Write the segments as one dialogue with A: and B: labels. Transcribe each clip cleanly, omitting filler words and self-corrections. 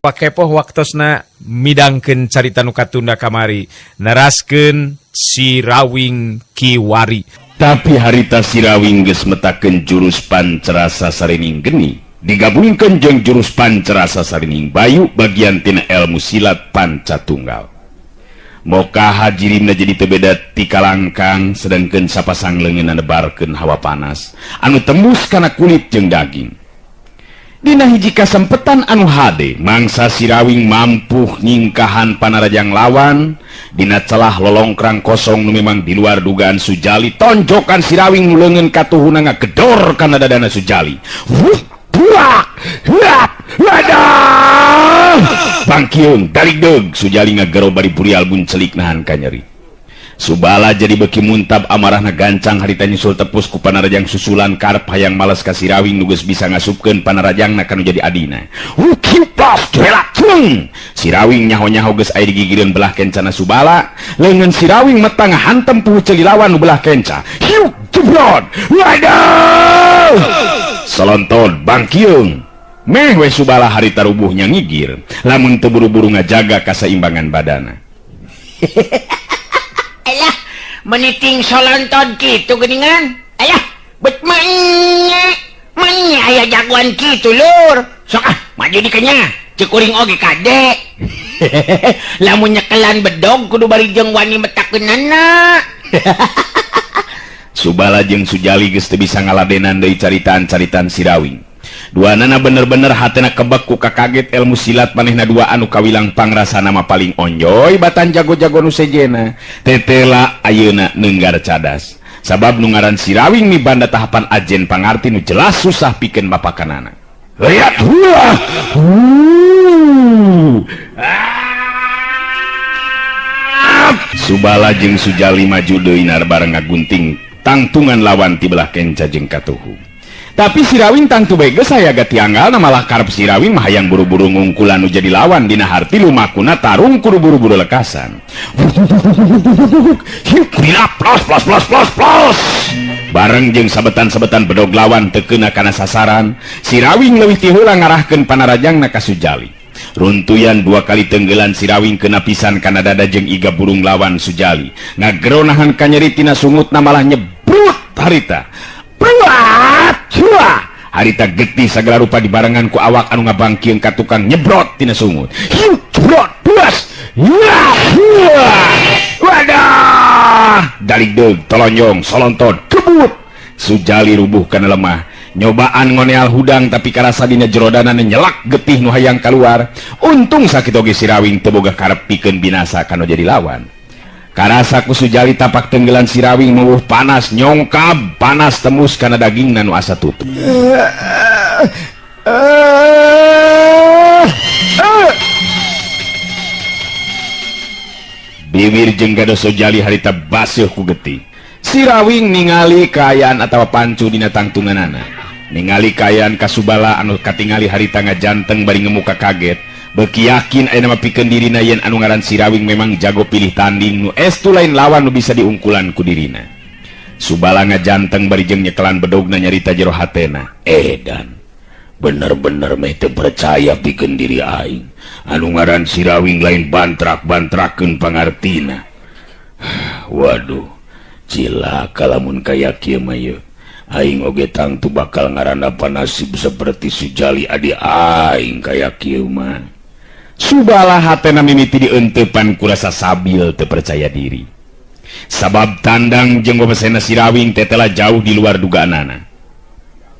A: Pakepoh waktosna midangkeun carita nu katunda kamari, neraskeun Si Rawing Kiwari.
B: Tapi harita Sirawing geus metakeun jurus Pancarasa Sarining Geni digabungkeun jeung jurus Pancarasa Sarining Bayu bagian tina ilmu silat Pancatunggal. Moka hajirimna jadi teu beda ti kalangkang, sedangkeun sapasang leungeunna nebarkeun hawa panas anu tembus kana kulit jeung daging. Dina hiji kasempetan anu hade, mangsa Sirawing mampu nyingkahan panarajang lawan dina celah lolongkrang kosong nu memang di luar dugaan Sujali. Tonjokan Sirawing nu leungeun katuhuna ngagedor kana dadana Sujali. Wuh, buak, huak, wadah! Bangkiung, daligdeug, Sujali ngagero bari burial buncelik nahan kanyeri. Subala jadi beki muntab, amarahna gancang harita nyusul tepus ku panarajang susulan karep hayang males ka Sirawing nu geus bisa ngasupkeun panarajangna kanu jadi adina. Wukiplas jelak cung. Sirawing nyaho-nyaho geus aya digigireun belah kencana Subala, leungeun Sirawing metang hantem puhu ceuli lawan nu belah kenca. Hiuk jebrot. Waduh! Solonton bangkiung. Meh we Subala harita rubuhnya ngigir, lamun teu buru-buru ngajaga kasaimbangan badana.
C: Alah, meniting solonton kitu geuningan. Ayah, bet manya. Manya aya jagoan kitu lur. Sok ah, maju dikenya. Ceuk kuring oge kade. Lamun nyekelan bedog kudu bari jeung wani metakeunana.
B: Subala jeung Sujali geus teu bisa ngaladenan deui caritaan-caritaan Sirawing. Duanana bener-bener hatena kebek ku kakaget ilmu silat manehna dua anu kawilang pangrasana mah paling onjoy batan jago-jago nu sejena. Tetela ayeuna neunggar cadas. Sabab nu ngaran Sirawing mibanda tahapan ajen pangarti nu jelas susah pikeun bapakanana. Lihat huah. Subala jeung Sujali maju deui bareng ngagunting tangtungan lawan ti belah kenca jeung katuhu. Tapi Sirawing tangtu bae geus aya gatianggalna, malah karep Sirawing mah hayang buru-buru ngungkulan nu jadi lawan dina harti lumakuna tarung kudu buru-buru lekasan. Plos plos plos plos plos. Bareng jeung sabetan-sabetan bedog lawan teu keuna kana sasaran, Sirawing leuwih ti heula ngarahkeun panarajangna ka Sujali. Runtuyan dua kali tenggelan Sirawing kena pisan kana dada jeung iga burung lawan Sujali. Ngagero nahan kanyeri tina sungutna malah nyebrut harita. Bruat! Hua! Harita getih sagala rupa dibarengan ku awak anu ngabangkieun ka tukang nyebrot tina sungut. Hiu, jebrot, puas. Hua! Hua! Wadah! Daligdeug, tolonjong, solonton, kebut. Sujali rubuh kana lemah. Nyobaan ngoneal hudang tapi karasa dina jerodana nyelak getih nu hayang kaluar. Untung sakit oge Sirawing teu boga karep pikeun binasa kanu jadi lawan. Karasa ku Sujali tapak tenggelan Sirawing meuweuh panas nyongkab panas tembus kana dagingna nu asa tutup. Biwir jeung gados Sujali harita baseuh ku getih. Sirawing ningali kaayaan atawa pancu dina tangtunganana. Ningali kaayaan Kasubala anu katingali harita ngajanteng bari ngemuka kaget. Beuki yakin ayeuna mah pikeun dirina yen anu ngaran Sirawing memang jago pilih tanding nu estu lain lawan nu bisa diungkulan ku dirina. Subala ngajanteng bari jeung nyekelan bedogna nyarita jero hatena. Edan, bener-bener meh teu percaya pikeun diri aing. Anu ngaran Sirawing lain bantrak-bantrakeun pangartina. Waduh, cilaka lamun kaya kieu mah yeuh. Aing oge tangtu bakal ngarandapan nasib seperti Sujali adi aing kaya kieu mah. Subala hatena mimiti dienteupan ku rasa sabil teu percaya diri. Sabab tandang jeung wewesena Sirawing tetela jauh di luar dugaanana.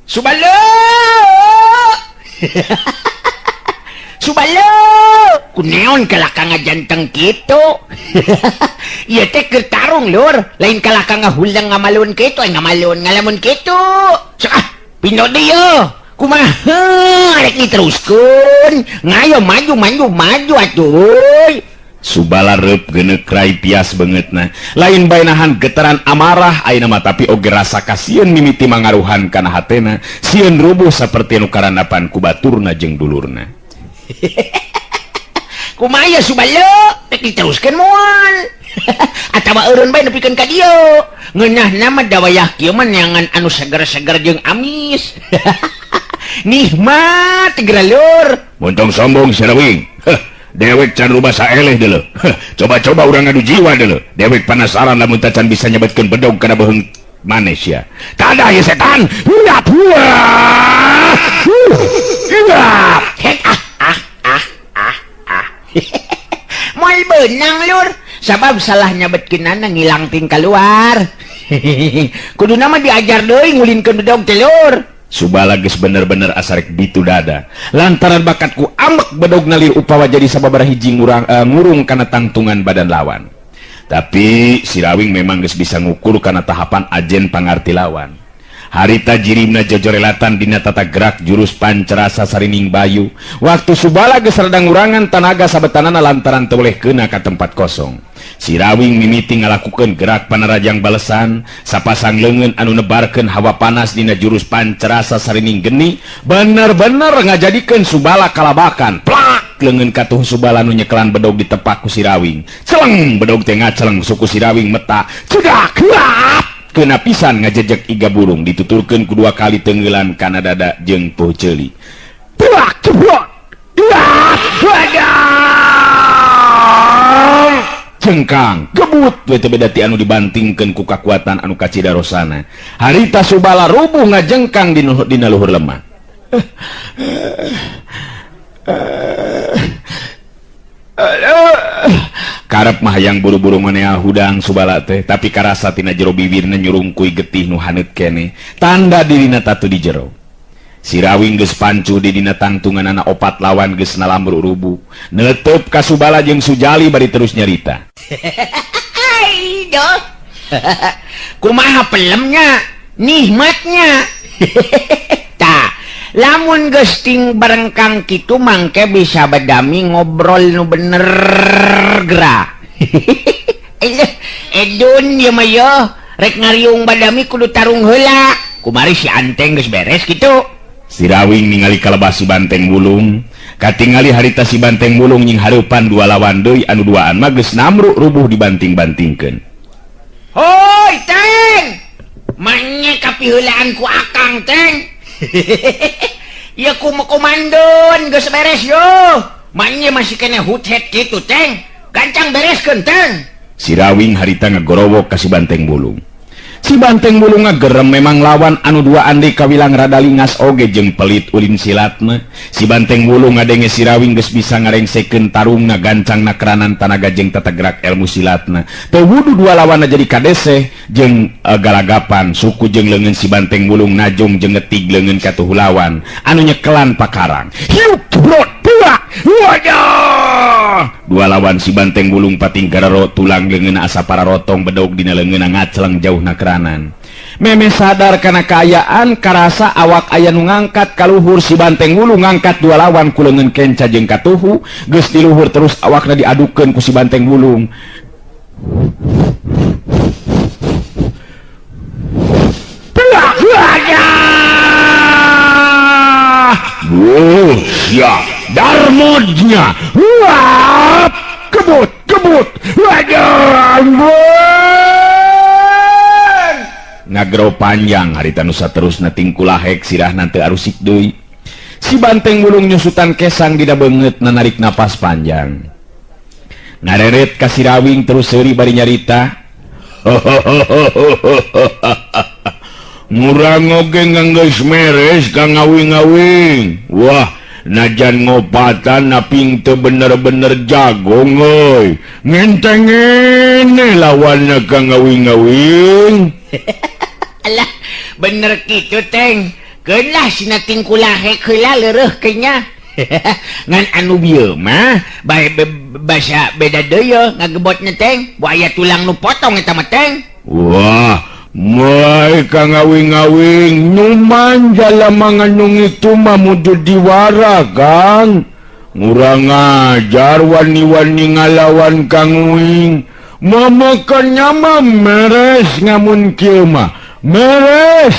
C: Subala! Subala! Kuneon kalah ka ngajanteng kitu. Ieu teh keur tarung lur, lain kalah ka ngahulang ngamalun kitu, ngamalun ngalamun kitu. Sok ah, pindo deui yeuh. Kumaha rek diteruskeun? Ngayo maju maju maju atuh.
B: Subala reup geuneuk rai pias beungeutna. Lain bae nahan getaran amarah ayeuna mah tapi oge rasa kasieun mimiti mangaruhan kana hatena, sieun rubuh saperti nu karandapan ku baturna jeung dulurna.
C: Kumaha ya Subala? Rek diteruskeun moal. Atawa eureun bae nepikeun ka dieu. Ngeunahna mah da wayah kieu mah neangan anu seger-seger jeung amis. Nikmat geura lur.
B: Montong sombong Sirawing. Dewek can rubah saeleh deuleu. Coba-coba urang ngadu jiwa deuleu. Dewek penasaran lamun tacan bisa nyebetkeun bedog kana beuheung maneh sia. Tadah ye setan. Huap huap. Huap.
C: Hek ah ah ah ah ah. Moal beunang lur. Sabab salah nyabetkeunana ngilang ting keluar. Kuduna mah diajar deui ngulinkeun bedog teh lur.
B: Subala geus bener-bener asarek bitu dada lantaran bakatku ambek bedog nalir upawa jadi sababaraha hiji ngurung kana tangtungan badan lawan. Tapi Sirawing memang geus bisa ngukur kana tahapan ajen pangarti lawan. Harita jirimna jojorelatan dina tata gerak jurus pancerasa sarining bayu. Waktu Subala geus rada ngurangan tanaga sabetanana lantaran teu boleh keuna ka tempat kosong. Sirawing mimiti ngalakukeun gerak panarajang balesan, sapasang leungeun anu nebarkeun hawa panas dina jurus pancerasa sarining geni, bener-bener ngajadikeun Subala kalabakan. Plak leungeun katuh Subala nu nyekelan bedog ditepak ku Sirawing. Celeng bedog teh ngaceleng suku Sirawing meta. Cedak huap. Kena pisan ngajejek iga burung dituturkeun ku dua kali tenggelan kana dada jeung poh ceuli. Plak ceblok. Duak wadah. Cengkang gebut we teh beda ti anu dibantingkeun ku kakuatan anu kacida rosana. Harita Subala rubuh ngajengkang dina luhur lemah. Karep mah hayang buru-buru manea hudang Subala teh, tapi karasa tina jero bibirna nyurungkuy getih nu haneut keneh, tanda dirina tatu di jero. Sirawing geus pancu di dina tangtunganana opat lawan geus nalamru rubuh. Neuteub ka Subala jeung Sujali bari terus nyarita.
C: Aduh. Kumaha pelemnya, nikmatnya. Tah, lamun geus ting barengkang kitu mangke bisa badami ngobrol nu bener gerak. Edun ieu mah yeuh, rek ngariung badami kudu tarung heula. Kumari si Anteng geus beres kitu.
B: Sirawing ningali kalebah si Banteng Wulung, katingali harita si Banteng Wulung nying hareupan dua lawan deui anu duaan mah geus namru rubuh dibanting-bantingkeun.
C: Hoi Teng, manya kapiheulaan ku Akang Teng. Ieu ku komandon geus beres yo. Manya masih kena huthet kitu Teng. Gancang bereskeun Teng.
B: Sirawing harita ngagorowok ka si Banteng Wulung. Si Banteng Wulung ngagerem memang lawan anu duaan deui kawilang rada lingas oge jeung pelit ulin silatna. Si Banteng Wulung ngadenge Sirawing geus bisa ngarengsekeun tarungna gancangna keranan tanaga jeung tata gerak ilmu silatna. Teu wudu dua lawanna jadi kadeseh jeung galagapan suku jeung leungeun si Banteng Wulung najong jeung ngetig leungeun katuhu lawan anu nyekelan pakarang. Hiup brot pula wadah. Dua lawan si Banteng Wulung pating gararo tulang leungeun asa pararotong bedog dina leungeunna ngaceleng jauhna keranan. Meme sadar kana kaayaan karasa awak aya nu ngangkat kaluhur si Banteng Wulung ngangkat dua lawan ku leungeun kenca jeung katuhu geus di luhur terus awakna diadukeun ku si Banteng Wulung. Wuh, ya darmodnya. Wah, kebut, kebut. Waduh, ampun. Ngagero panjang harita nu saterusna tingkulahek sirahna teu arusik deui. Si Banteng Wulung nyusutan kesang dina beungeut narik napas panjang. Ngareret ka Sirawing terus seuri bari nyarita. Ngurang oge nganggeus meres ka ngawing-ngawing. Wah, najan ngopatan naping teu bener-bener jagong euy. Ngentengene lawanna ka ngawing-ngawing.
C: Alah, bener kitu Teng. Keun lah sina tingkulahek heula leureuh kenya. Ngan anu bieu mah bae basa beda deui ngagebotna Teng. Bu aya tulang nu potong eta mah Teng.
B: Wah, Mulai ka ngawing-ngawing nyuman jalama nganung itu mah mujud diwara Kang. Ngurang ajar wani-wani ngalawan Kang Wing. Mamakan nyama meres ngamun kieu mah. Meres.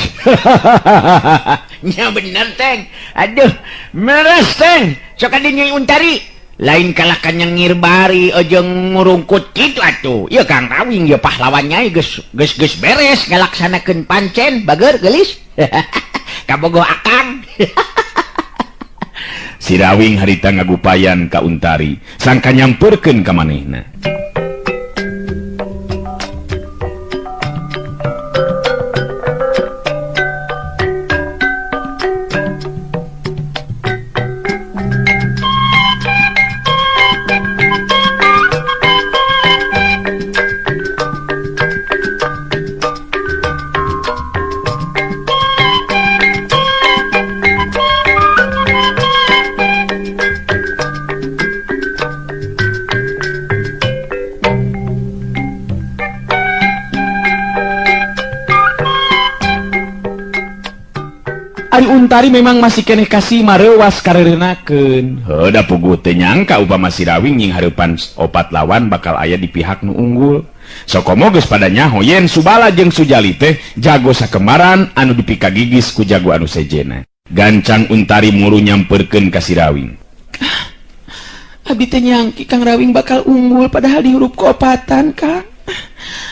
C: Nya bener Teng. Aduh, meres Teng. Sok adi Nyai Untari. Lain kalah ka nyengir bari jeung ngurungkut kitu atuh. Ieu Kang Rawing ieu pahlawan nyai geus geus geus beres ngalaksanakeun pancen bager geulis. Kabogoh Akang.
B: Sirawing harita ngagupayan ka Untari sangka nyamperkeun ka manehna. Ari Untari memang masih keneh kasih mareuwas kareurenakeun. Heuh da puguh teu nyangka upama Sirawing nying hareupan opat lawan bakal aya di pihak nu unggul. Sokomo geus pada nyaho yen Subala jeung Sujali teh jago sakemaran anu dipikagigis ku jago anu sejena. Gancang Untari muru nyamperkeun ka Sirawing.
D: Abi teh nyangki Kang Rawing bakal unggul padahal dihurup ku opatan, Kang.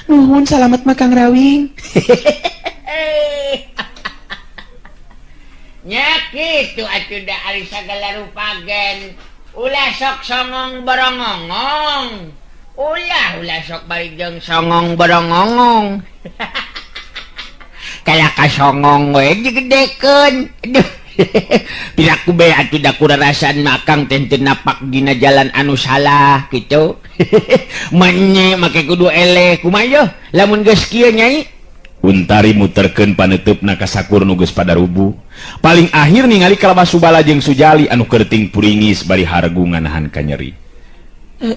D: Nuhun salamet mah Kang Rawing.
C: Nya kitu atuh da ari sagala rupagen. Ulah sok songong borongongong. Ulah ulah sok bari jeung songong borongongong. Kalah ka songong we digedekeun. Aduh. Piraku be atuh da kurarasan makang teh teu napak dina jalan anu salah kitu. Menye make kudu eleh kumaha yeuh lamun geus kieu nyai.
B: Untari muterkeun paneuteup ka sakur nu geus pada rubuh. Paling akhir ningali kalabah Subala jeung Sujali anu kerting puringis bari hargu nganahan kanyeri.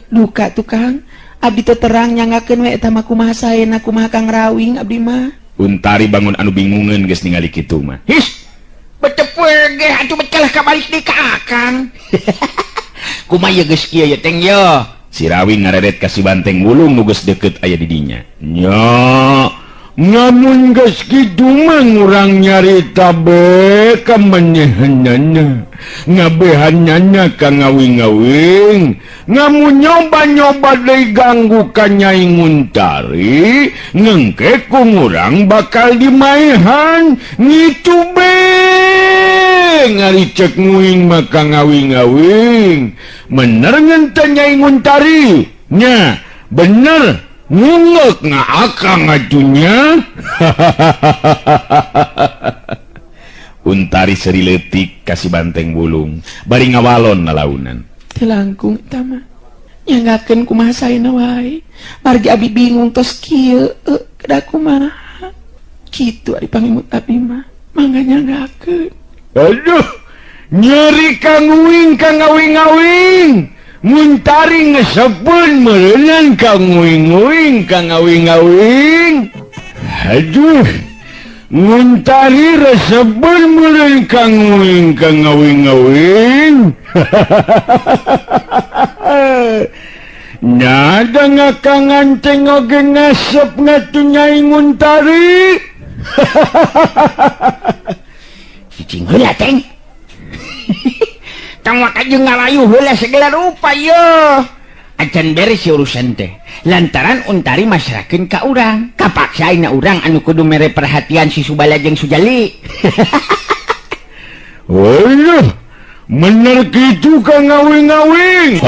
D: Duka tukang, abdi teu terang nyangakeun we eta mah kumaha saena kumaha Kang Rawing abdi mah.
B: Untari bangun anu bingungeun geus ningali kitu mah.
C: His, betepeuh ge atuh bet kalah kabalik deui ka Akang. Kumaha ye geus kieu ye teng ye?
B: Sirawing ngareret ka si Banteng Wulung nu geus deukeut aya di dinya. Nya, ngamun geus kitu mah urang nyarita be ka menyehenana ngabehanana ka ngawing-ngawing ngamun nyoba-nyoba deui ganggu ka Nyai Nguntari ngengke ku urang bakal dimaehan ngitu be ngaricek nguing mah ka ngawing-ngawing bener ngente Nyai Nguntari nya bener ngungek ngaakang atunya. Untari seri leutik ka si Banteng Wulung bari ngawalon lalaunan.
D: Teu langkung eta mah nyangakeun kumaha saena wae margi abi bingung tos kieu kedah kumaha kitu ari pangimut abi mah mangga nyangakeun.
B: Aduh nyeri ka nguing ka ngawing-ngawing Muntari ngesepeun meureunnan ka nguing-nguing ka ngawing-ngawing. Aduh, Muntari resepeun meureun ka nguing ka ngawing-ngawing. Nada ngakangan teh oge ngasep ngatuh Nyai Nguntari.
C: Cicing heula teng. Tong waka jeung ngalayu heula segala rupa ye. Acan beres urusan teh. Lantaran Untari masrahkeun ka urang. Kapaksa ayeuna urang anu kudu mere perhatian si Subala jeung Sujali.
B: Waduh, bener kitu ka ngawing-ngawing.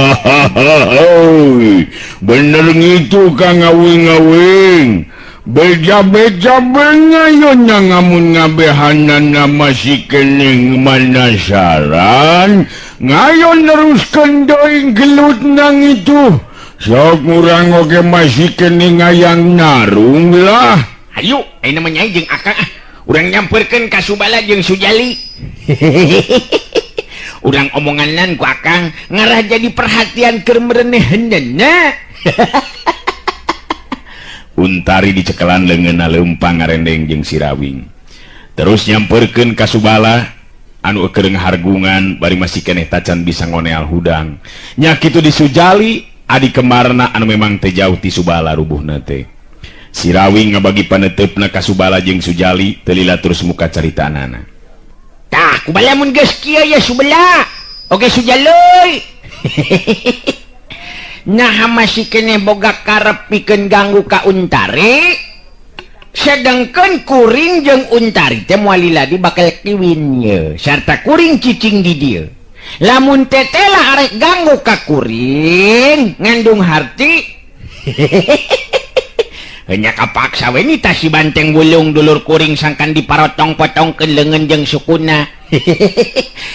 B: Bener ngitu ka ngawing-ngawing. Beja-beja bengayon ngamun ngabehanana masih kening manasaran ngayon neruskeun deui gelut nang itu sok urang oge masih kening hayang narung lah.
C: Hayu ayeuna mah Nyai jeung Akang ah urang nyamperkeun ka Subala jeung Sujali. Urang omonganan ku Akang ngarah jadi perhatian keur mereneheunna.
B: Untari dicekelan leungeunna leumpang ngarendeng jeung Sirawing. Terus nyamperkeun ka Subala anu keur ngahargungan bari masih keneh tacan bisa ngoneal hudang. Nya kitu di Sujali adi kemarna anu memang teu jauh ti Subala rubuhna teh. Sirawing ngabagi paneuteup ka Subala jeung Sujali teu lila terus muka caritaanana.
C: Tah kubala mun geus kieu ye Subala. Oke Sujali. Nah masih kene boga karep pikeun ganggu ka Untari. Sedengkeun kuring jeung Untari teh moal lila di bakal kiwin ye sarta kuring cicing di dieu. Lamun tetela arek ganggu ka kuring ngandung harti. Hanya kapaksa we nita si banteng wulung dulur kuring sangkan diparotong-potongkeun leungeun jeung sukuna.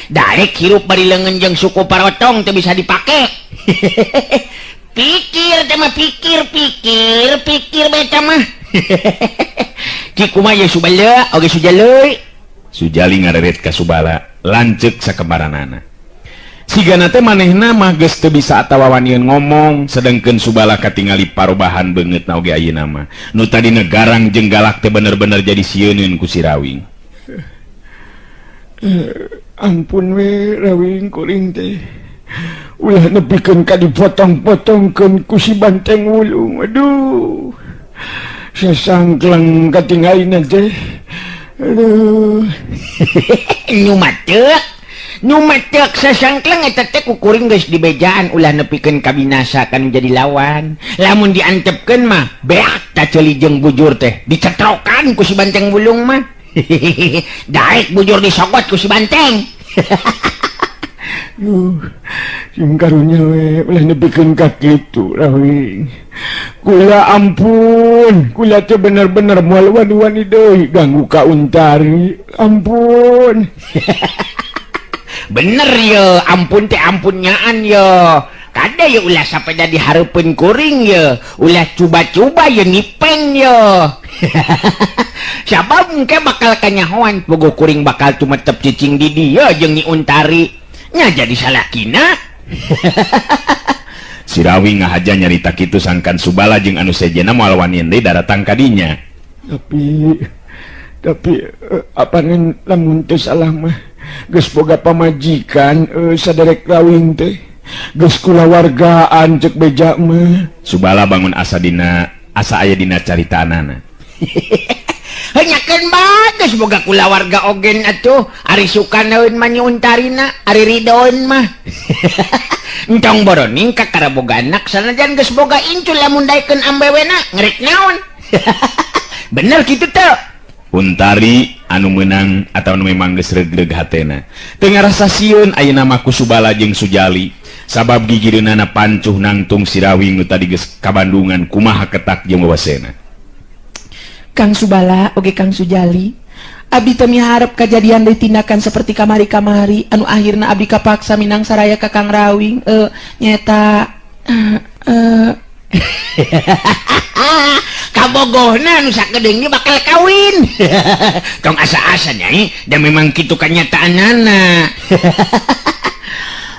C: Daek hirup bari leungeun jeung suku parotong teu bisa dipake. Pikir teh mah pikir pikir pikir beta mah. Ki kumaha ye Subala oge Sujali?
B: Sujali ngareret ka Subala lanceuk sakembaranana. Sigana teh manehna mah geus teu bisa atawa wanian ngomong, sedengkeun Subala katingali parobahan beungeutna oge ayeuna mah. Nu tadina garang jeung galak teh bener-bener jadi sieuneun ku si Rawing.
E: Ampun we Rawing kuring teh. Ulah nepikeun ka dipotong-potongkeun ku si banteng wulung. Aduh. Sasangkleng katingalina teh. Aduh.
C: Nu matek sasangkleng eta teh ku kuring geus dibejaan ulah nepikeun ka binasa kan jadi lawan. Lamun diantepkeun mah beak ta ceuli jeung bujur teh dicetrokan ku si banteng wulung mah. Daek bujur disogot ku si banteng.
E: Duh, sing karunya we ulah nepikeun ka kitu Rawing. Kula ampun, kula teh bener-bener moal wani-wani deui ganggu ka Untari. Ampun.
C: Bener ye, ampun teh ampun nyaan ye. Kada ye ulah sapeda dihareupeun kuring ye, ulah cuba-cuba ye nipeng ye. Sabab engke bakal kanyahoan bogo kuring bakal tumetep cicing di dieu jeung Nyi Untari. Nya jadi salakina.
B: Si Rawing ngahaja nyarita kitu sangkan Subala jeung anu sejenna moal wanian deui daratang ka dinya.
E: Tapi apanan lamun teu salah mah geus boga pamajikan saderek Rawing teh geus kulawargaan cek beja mah.
B: Subala bangun asa dina asa aya dina caritaanana.
C: Hanyakeun bae geus boga kulawarga ogen atuh ari sukanaeun mah Nyi Untarina ari ridoeun mah. Entong boroning ka karaboga anak sanajan geus boga incul lamun daekeun ambewena ngerek naon. Bener kitu teu?
B: Untari anu meunang atawa nu memang geus regreg hatena teu ngarasa sieun ayeuna mah ku Subala jeung Sujali sabab gigireunana pancuh nangtung si Rawing nu tadi geus kabandungan kumaha ketak jeung wawasena.
D: Kang Subala oge Kang Sujali, abdi teh miharep kajadian deui tindakan seperti kamari-kamari anu akhirna abdi kapaksa minang saraya ka Kang Rawing nyeta
C: kabogohna nu sakedeung ge bakal kawin. Tong asa-asa nyai, da memang kitu kanyataanana.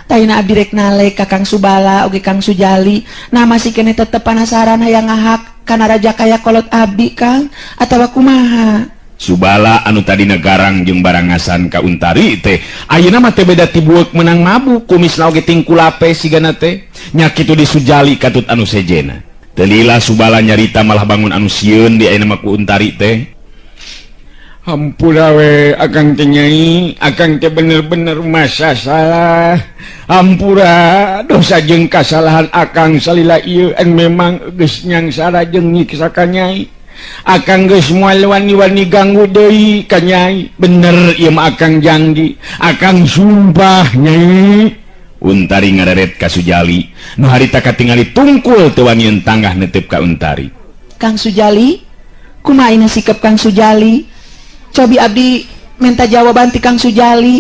D: Taina abdi rek nalek ka Kang Subala oge Kang Sujali, nah masih keneh tetep penasaran hayang ngahak kana raja kaya kolot abdi Kang atawa kumaha.
B: Subala anu tadina garang jeung barangasan ka Untari teh ayeuna mah teh beda ti bueuk meunang mabuk kumisna oge tingkulape sigana teh nya kitu di Sujali katut anu sejena. Teu lila Subala nyarita malah bangun anu sieun di ayeuna mah ku Untari teh.
E: Hampura we akang teh nyai, akang teh bener-bener masa salah. Hampura dosa jeung kasalahan akang salila ieu en memang geus nyangsara jeung nyiksa ka nyai. Akang geus moal wani-wani ganggu deui ka nyai. Bener ieu mah akang janji, akang sumpah nyai.
B: Untari ngareret ka Sujali nu harita katingali tungkul teu wanian tanggah netep ka Untari.
D: Kang Sujali, kumaha ina sikap Kang Sujali? Cobi abdi minta jawaban ti Kang Sujali.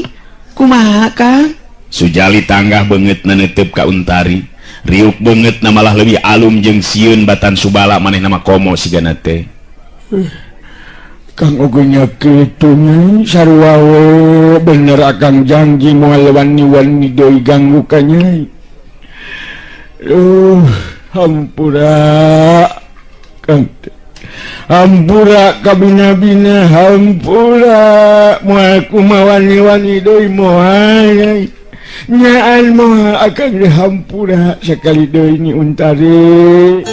D: Kumaha Kang?
B: Sujali tanggah beungeutna netep ka Untari. Riuk beungeutna malah leuwih alum jeung sieun batan Subala manehna mah komo sigana teh.
E: Kang oge nya kitu nyai sarua we bener akang janji moal wani-wani deui ganggu ka nyai. Hampura Kang teh. Hampura kabina-bina hampura moal kumaha wani-wani deui moal nyai. Nyaan moal akang dihampura sakali deui Nyi Untari.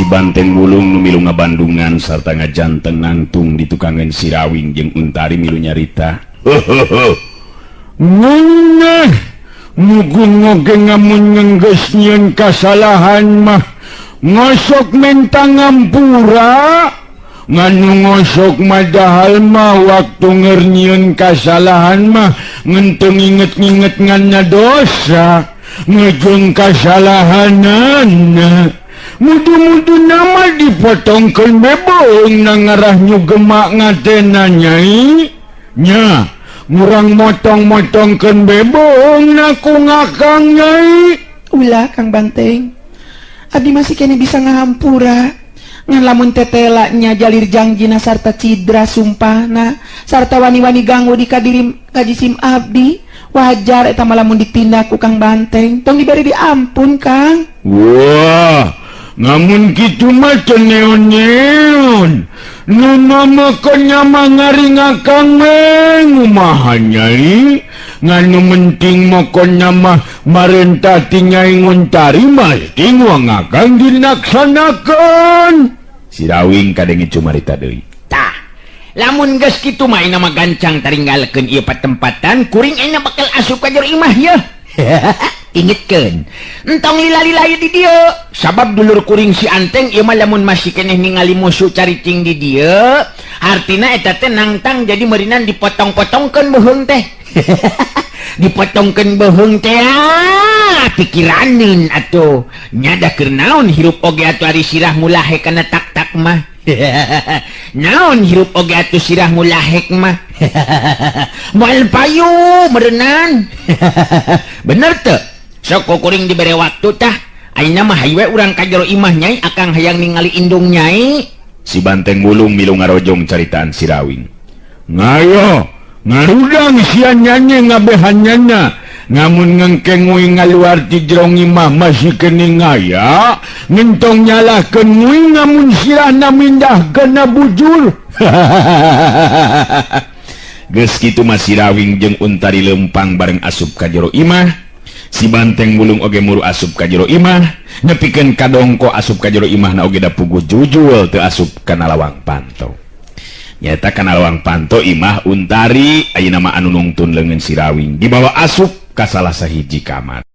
B: Banteng Wulung nu milu ngabandungan sarta ngajanteng nangtung di tukangan Sirawing jeung Untari milu nyarita.
E: Ngeunah mugun oge ngamun ngenggeus nyieun kasalahan mah ngosok menta ngampura nganu ngosok madahal mah waktu ngeur nyieun kasalahan mah ngenteu nginget-nginget nganna dosa ngejeng kasalahanana mudu-mudu nama dipotongkeun bebong na ngarah nyugemak ngatena nyai nya ngurang motong-motongkeun bebong na ku ngakang nyai.
D: Ulah Kang Banteng, abdi masih kene bisa ngahampura ngan lamun tetela nya jalir jangjina sarta cidra sumpahna sarta wani-wani ganggu di kadirim kajisim abdi, wajar eta mah lamun ditindak ku Kang Banteng, tong diberi diampun Kang.
E: Wah, ngamun kitu mah teu neon-neon nu mamakeun mah ngaringakang we ngumaha nyai, nganu penting mokona mah marentah ti Nyai Nguntari mesti ngakang dilaksanakeun.
B: Sirawing kadenge cumarita deui.
C: Tah, lamun geus kitu mah ayeuna mah gancang taringgalkeun ieu patempatan, kuring ayeuna bakal asup ka jero imah yeuh. Ingetkeun, entong lila-lila ieu di dieu, sabab dulur kuring si Anteng ieu mah lamun masih keneh ningali musuh caricing di dieu, artina eta teh nangtang jadi meurinan dipotong-potongkeun beuheung teh. Dipotongkeun beuheung teh ah, pikiraneun atuh nya da keur naon hirup oge atuh ari sirah ngulahek kana tak-tak mah. Naon hirup oge atuh sirah ngulahek mah. Moal payu meureunan. Bener teu? Sok kuring dibere waktu tah. Ayeuna mah hayu we urang ka jero imah nyai, akang hayang ningali indung nyai.
B: Si Banteng Wulung milu ngarojong caritaan Sirawing.
E: Ngayo ngarudang sia nyanyi ngabehannyana ngamun ngengkeng nguing ngaluar ti jero imah masih kene ngaya ngentong nyalahkeun nguing ngamun sirahna mindah kana bujur.
B: Geus kitu mah Sirawing jeung Untari lempang bareng asup ka jero imah. Si Banteng Wulung oge muru asup ka jero imah, nepikeun kadongko asup ka jero imahna oge da puguh jujul teu asup kana lawang panto. Nyata kana lawang panto imah Untari ayeuna mah anu nungtun leungeun Sirawing dibawa asup ka salah sahiji kamar.